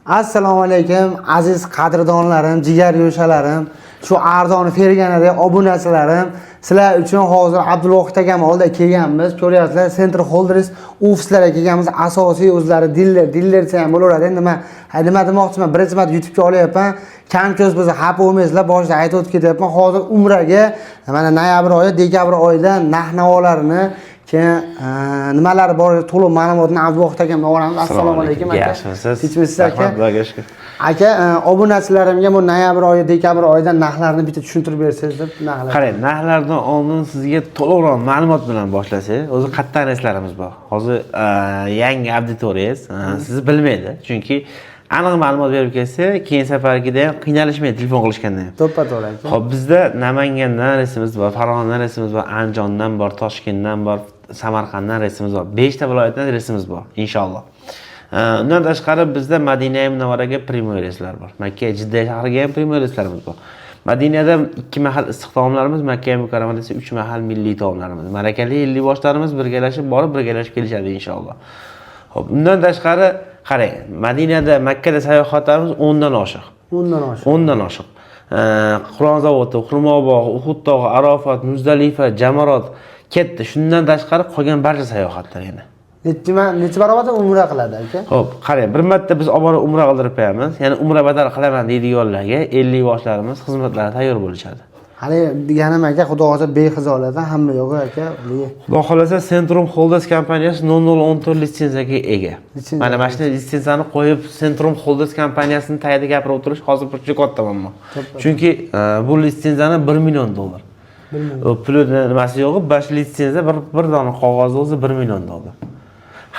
Assalomu alaykum, aziz qadrdonlarim, jigar go'shalarim, shu arzon Ferganada obunachilarim. Sizlar uchun hozir Abdulvohid akam oldida kelganmiz. Ko'ryapsizlar, Center Holders ofislarga kelganmiz. Asosiy o'zlari дилер, дилер desa ham bo'laveradi. Endi man nima demoqchiman, birinchi marta YouTube'ga olyapman. Kam ko'z bo'lsa xafa bo'lmaysizlar, boshida aytib o'tib ketyapman. Hozir Umraga mana noyabr oyi, dekabr oyida narx-navolarini, keyin nimalari bor, to'liq ma'lumotni Abdulvohid akamdan olamiz. Assalomu alaykum, aka. Yaxshimisiz? Tinchmisiz, aka? Rahmat, Xudoga shukur. Aka, obunachilarimga bu noyabr oyi, dekabr oyida narxlarni bitta tushuntirib bersangiz deb narxlar. Qarang, narxlardan oldin sizga to'liqroq ma'lumot bilan boshlasak, o'zi qayerdan reyslarimiz bor. Hozir yangi auditoriyangiz sizni bilmaydi. Chunki aniq ma'lumot berib kelsa, keyin safargida ham qiynalishmaydi telefon qilishganda ham. To'ppa to'g'ri, aka. Xo'p, bizda Namangandan reysimiz bor, Farg'onadan reysimiz bor, Andijondan bor, Toshkentdan bor, Samarqanddan reysimiz bor. 5 ta viloyatdan reysimiz bor, inshaalloh. Undan tashqari bizda Madina Munavvaraga прямой reyslar bor. Makka, Jidda shahriga ham прямой reyslarimiz bor. Madinada ikki mahal issiq taomlarimiz, Makka Mukarramada esa uch mahal milliy taomlarimiz. Marakali ellik boshlarimiz birgalashib borib, birgalashib kelishadi, inshaalloh. Xo'p, undan tashqari qarang, Madinada, Makkada sayohatlarimiz 10 dan oshiq. 10 dan oshiq. 10 dan oshiq. Qur'on zavodi, Xurmo bog'i, Uhud tog'i, Arofat, Muzdalifa, Jamarot ketdi. Shundan tashqari qolgan barcha sayohatlar yana. Necha barobar umra qiladi, aka? Xo'p, qarang, bir marta biz olib borib umra qildirib qo'yamiz. Ya'ni umra badal qilaman deydiganlarga 50 boshlarimiz xizmatlari tayyor bo'lishadi. Hali deganim, aka, xudo xohlasa, bexijolatdan hamma yo'g'i, aka. Xudo xohlasa, Centrum Holders kompaniyasi 0014 litsenziyaga ega. Litsenziya. Mana shu litsenziyani qo'yib, Centrum Holders kompaniyasini tagida gapirib o'tirish hozir bir juda katta muammo. Chunki bu litsenziyani 1 million dollar. U puli nimasi yo'q, bash litsenziya bir dona qog'ozni o'zi 1 million dollar.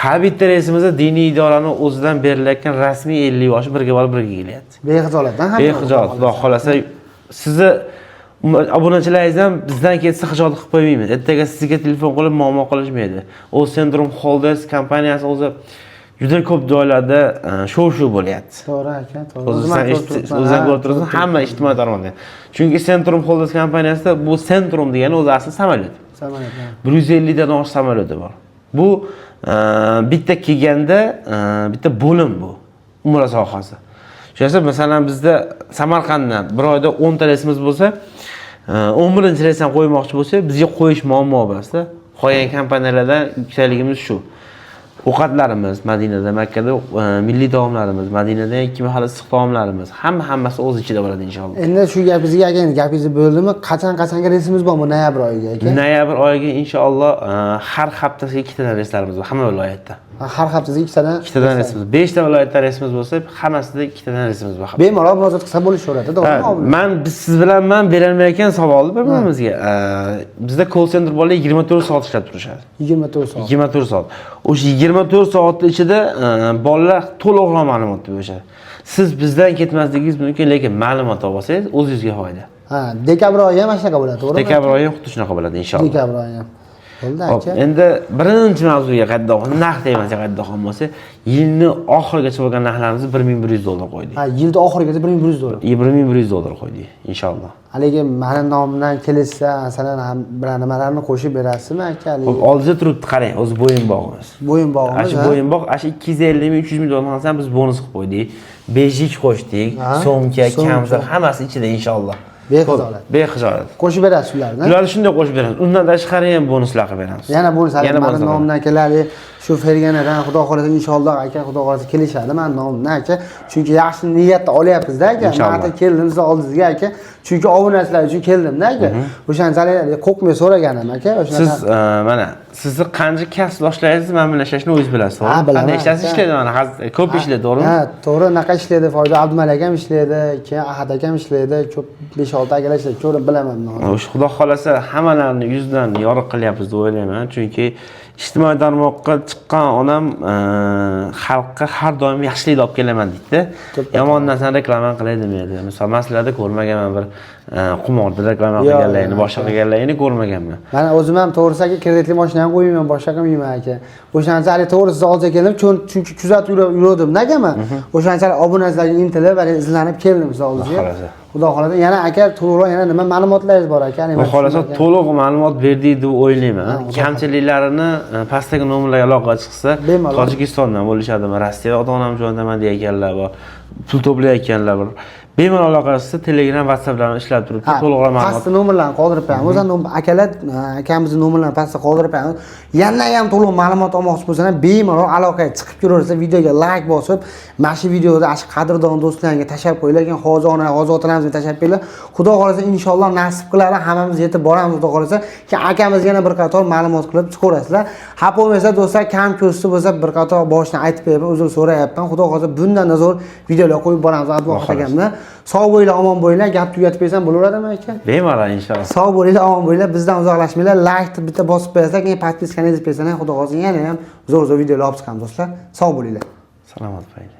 Har bitta reysimizda diniy idorani o'zidan berilayotgan rasmiy 50 yoshi birga borib, birga kelyapti. Bexijolatdan hamma. Bexijolat, xudo xohlasa, sizni obunachilaringiz ham bizdan ketsa, xijolat qilib qo'ymaymiz. Ertaga sizga telefon qilib muammo qilishmaydi. U Centrum Holders kompaniyasi o'zi juda ko'p joylarda shov shuv bo'lyapti. To'g'ri, aka, to'g'ri. O'zi O'zim ham sen ko'rib turibman, o'zing ha, ko'rib turibsan, hamma ijtimoiy tarmoqda. Chunki Centrum Holders kompaniyasida bu Centrum degani o'zi asli samolyot. Samolyot, ha. 150 dan oshiq samolyoti bor. Bu bitta kelganda bitta bo'lim bu. Umra sohasi. Shu masalan, bizda Samarqanddan bir oyda 10 ta reysimiz bo'lsa, 11 reys ham qo'ymoqchi bo'lsak, bizga qo'yish muammo emasda. Qolgan kompaniyalardan yuksakligimiz shu. Ovqatlarimiz Madinada, Makkada milliy taomlarimiz, Madinada ikki mahal issiq taomlarimiz, hammasi o'z ichida bo'ladi, inshaalloh. Endi shu gapingizga, aka, endi gapingizni bo'ldimi? Qachon qachonga reysimiz bor bu noyabr oyiga, aka? Noyabr oyiga, inshaalloh, har haftasiga ikkitadan reyslarimiz bor hamma viloyatda. Ha, har haftasiga ikkitadan. Ikkitadan reysimiz. 5 ta viloyatda reysimiz bo'lsa, hammasida ikkitadan reysimiz bor. Bemalol murojaat qilsa bo'lishaveradi, to'g'rimi? Man biz siz bilan man berolmayotgan savolni bir birimizga. Bizda call center bolalar 24 soat ishlab turishadi. 24 soat. 24 soat. O'sha 24 soatni ichida bolalar to'liqroq ma'lumot berishadi. Siz bizdan ketmasligingiz mumkin, lekin ma'lumot olib olsangiz, o'zingizga foyda. Ha, dekabr oyi ham mana shunaqa bo'ladi, to'g'rimi? Dekabr oyi ham xuddi shunaqa bo'ladi, inshaalloh. Dekabr oyi ham. Bo'ldi, Xo'p, aka. endi birinchi mavzuga qaytadigan, narx temasiga qaytadigan bo'lsak, yilni oxirigacha bo'lgan narxlarimizni 1100 dollar qo'ydik. Ha, yilni oxirigacha 1100 dollar. 1100 dollar qo'ydik, inshaalloh. Haligi mani nomimdan kelishsa, masalan, ham bir nimalarni qo'shib berasizmi, aka? Haligi Xo'p, oldida turibdi, qarang, o'zi bo'yinbog'imiz. Bo'yinbog'imiz, Ana shu ha? bo'yinbog', ana shu 250 ming, 300 ming dollar qilsam, biz bonus qilib qo'ydik. Beshik qo'shdik, Ha, so'mka, so'mka. Kamzul, hammasi ichida, inshaalloh. Bexijolat. Bexijolat. Qo'shib berasiz ularni. Ularni shunday qo'shib beramiz. Undan tashqari ham bonuslar qilib beramiz. Yana bonus, Yana mani bonuslar. nomimdan keladi. Shu Ferganadan, xudo xohlasa, inshaalloh, aka, xudo xohlasa, kelishadi mani nomimdan, aka. Chunki yaxshi niyatda olyapmiz-da, aka. Inshaalloh. Man keldim sizni oldingizga, aka. Chunki obunachilar uchun keldimda, aka. O'shanchalik qo'rqmay so'raganim, aka. O'shanaqa. Siz mana sizni qancha kasbdoshlaringiz man bilan ishlashni o'zingiz bilasiz, to'g'rimi? Ha, bilaman, Qanday ishlasa aka. ishlaydi mana ko'p ishlaydi, to'g'rimi? Ha, to'g'ri, unaqa ishlaydi. Foyda Abdumalik akam ishlaydi, keyin Ahad akam ishlaydi, ko'p 5-6 akalar ishlaydi, ko'rib bilaman buni. O'sha xudo xohlasa, hammalarni yuzidan yorug' qilyapmiz deb o'ylayman, chunki ijtimoiy tarmoqqa chiqqan odam xalqqa har doim yaxshilikni olib kelaman deydida, yomon narsani reklama qilay demaydi. Misol, man sizlarda ko'rmaganman bir qimorda reklama Yo'q, qilganlarini, yo'q, boshqa qilganlarini ko'rmaganman. Mana o'zim ham, to'g'risi, aka, kreditli mashina ham qo'ymayman, boshqa qilmayman, aka. O'shanchalik, to'g'ri, sizni oldiga keldim, chunki kuzatib yuruvdim, aka man. O'shanchalik obunachilarga intilib, haligi izlanib keldim sizni oldingizga. Xohlasa. Xudo xohlasa, yana aka, to'liqroq yana nima ma'lumotlaringiz bor, aka? Xudo xohlasa, to'liq ma'lumot berdik deb o'ylayman. Kamchiliklarini pastdagi nomerlarga aloqa chiqsa, Bemalol. Tojikistondan bo'lishadimi, Rossiya ota onam jo'nataman deyotganlar bor, pul to'playotganlar bor. Bemalol aloqa chiqsa, Telegram, WhatsApplarni ishlab turibdi, to'liqroq ma'lumot. Pastda nomerlarni qoldirib qo'yamiz. O'zan akalar, akamizni nomerlarini pastda qoldirib qo'yamiz. Yana ham to'liq ma'lumot olmoqchi bo'lsalar, bemalol aloqaga chiqib kelaversa, videoga layk bosib, mana shu videoda shu qadrdon do'stlarga tashlab qo'yinglar. Keyin hozir ona, hozir otalarimizga tashlab qo'yinglar. Xudo xohlasa, inshaalloh nasib qiladi, hammamiz yetib boramiz, xudo xohlasa. Keyin akamizga yana bir qator ma'lumot qilib chiqaverasizlar. Xafa bo'lmasa do'stlar, kam ko'sti bo'lsa, bir qator boshini aytib berib, uzr so'rayapman. Xudo xohlasa, bundan da zo'r videolar qo'yib boramiz Abduvohid akamni. Sog' bo'linglar, omon bo'linglar. Gap tugatib bersam bo'laveradimi, aka? Bemalol, inshaalloh. Sog' bo'linglar, omon bo'linglar, bizdan uzoqlashmanglar. Laykni bitta bosib qo'yasizlar, keyin подписка ni ezib qo'yasizlar. Xudo xohlasa, yana ham zo'r zo'r videolar olib chiqamiz, do'stlar. Sog' bo'linglar. Salomat bo'ling.